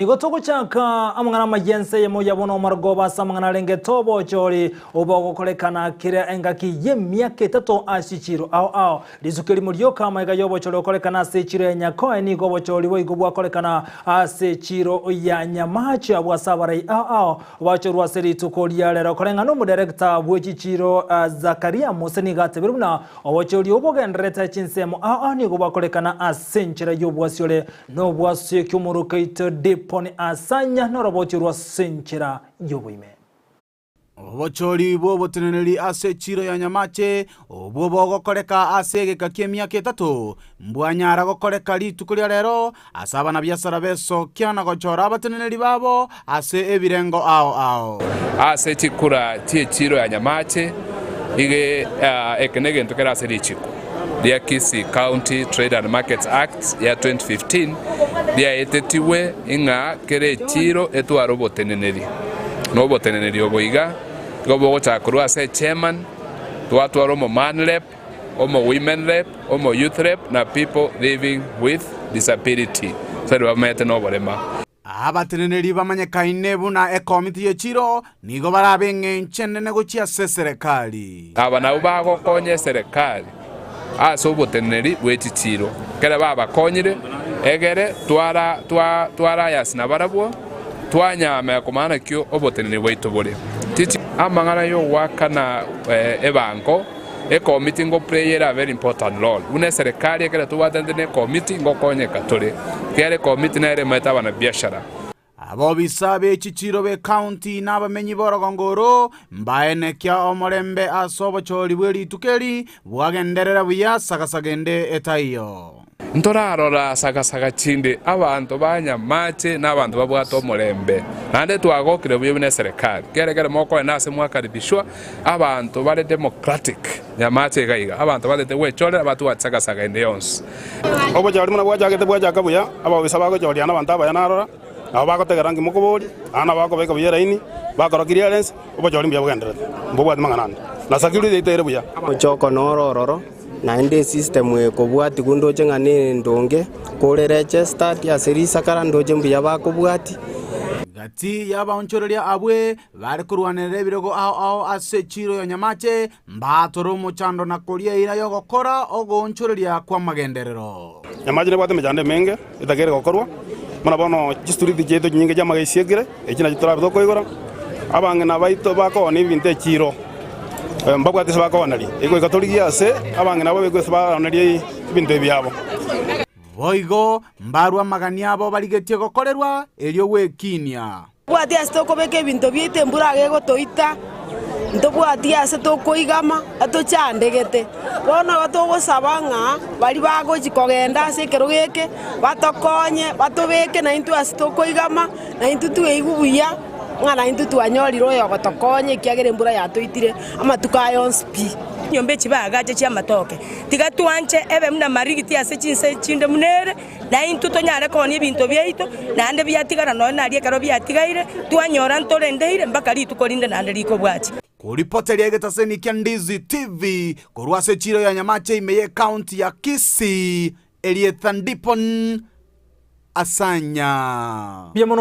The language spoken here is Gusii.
Nigo togochaka amang'ana amaya ense eyemo ya bono omorogoba ase amang'ana arenge tobochori obe ogokorekana kera engaki y'emiaka etato ase chichiro ao ao. Risuko erimo rioka amaiga y'obochori okorekana ase echiro ya Nyakoe nigo obochori boigo bwakorekana ase echiro ya Nyamache abwo ase abarai ao ao bachorwa ase rituko ria rero. Koreng'ana omoderekta bwe chichiro Zakaria Mose nigo atebire buna obochori obo bogendererete chinsemo ao ao nigo bwakorekana ase enchera y'obwasiore Nobwasio ki omorokaito Diponi asanya noroboti orwo ase enchera y'oboime. Obochori bw'oboteneneri ase echiiro ya Nyamache, obwo bogokoreka ase egeka ki'emiaka etato, mbwanyara gokoreka rituko ria rero ase abanabiasara b'esokia na gochora abateneneri babo ase ebirengo ao ao. Ase chikura chi'echiiro ya Nyamache, iga eke negento kere ase richiko. Ria Kisii County Trade and Markets Act ya 2015 riaetetigwe ing'a kera echiiro etware oboteneneri, na oboteneneri obo iga igo bogochaka korwa ase echairman, twatwara omo man rep, omo women rep, omo youth rep na people living with disability, ase baria bamenyete noborema. Abateneneri bamanyekaine buna ekomiti ye chiiro nigo barabe eng'encho enene gochia ase eserekari. Aba nabwo bagokonya eserekari ase oboteneneri bwe chichiiro, ekero babakonyire, egere twarayasi nabarabwo, twanyamea komanya naki oboteneneri bwaito bore. Amang'ana y'ogoakana ebango. Ekomiti ngo play ere a very important role. Buna eserekari ekero tobwatanete ne ekomiti ngokonyeka tore. Ekiagera ekomiti nere emaete abanabiashara. Abobisa be chichiiro b'ecounty na abamenyi b'orogongo oro mbaenekia omorembe ase obochori bwe rituko eri bwagenderera buya sagasaga ende etaiyo. Ntorarora sagasaga chinde, abanto ba nyamache na abanto babwate omorembe, naende twagokire buya buna eserekari. Kere ekero mokoenda ase mwakaribishwa, abanto bare democratic nyamache iga iga, abanto batete gwechorera batwate sagasaga ende yonsi. Obochori buna bwachagete bwachaka buya, ababisa bagochoria nabanto abaya narora, nabo bagotegera nki mokoboria, naende nabo bakobeka buya eraini, bakora clearance, obochori mbuya bogendererete, mbobwati mang'ana ande. Na security yaito ere buya. Omochoko noro ororo, Naende esystem ekobwatigwa ndoche ng'a nendonge, kore registered ase risakara ndoche mbuya bakobwatia. Gati y'abaonchoreria abwe bare korwanerera ebirogo ao ao ase echiiro ya Nyamache, mbaatore omochando na koria eira y'ogokora ogoonchoreria kw'amagenderero. Nyamache nebwate emechando emenge etakeire gokorwa, buna bono chistriti chiaito chinyinge chi'amagesi ekere, echi nachio torabe tokoigora. Abang'ina baito bakoonia ebinto echiiro, mbabwate ase bakooneria, egoika torigie ase abang'ina babekwe ase baoonerie ebinto ebi biabo. Boigo mbarue amagani abo barigetie gokorerwa, erio gwekinia. Ntobwati ase tokobeka ebinto biaito embura iga egotoita, ntobwati ase tokoigama, etochandegete. Bono igo togosaba ng'a baria bagochi kogenda ase ekerogo eke, batokonye, batobeke naintwe ase tokoigama, naintwe tweigwe buya ng'a naintwe twanyorire oyogotokonya ekiagera embura yatoitire amatuko aya onsi pi. Chinyomba echi baagache chi'amatoke, tiga twanche ebe buna marigiti ase chinse chinde buna ere, na intwe tonyare koonia ebinto biaito, naende biatigara nonya naria ekero biatigaire, twanyora ntorendeire mpaka rituko rinde naende rikobwatia. Koripoteria egetaseni kia Ndizi TV korwa ase echiiro ya Nyamache ime y'ecounty ya Kisii, Elietha Ndipon Asanya. Mbuya mono.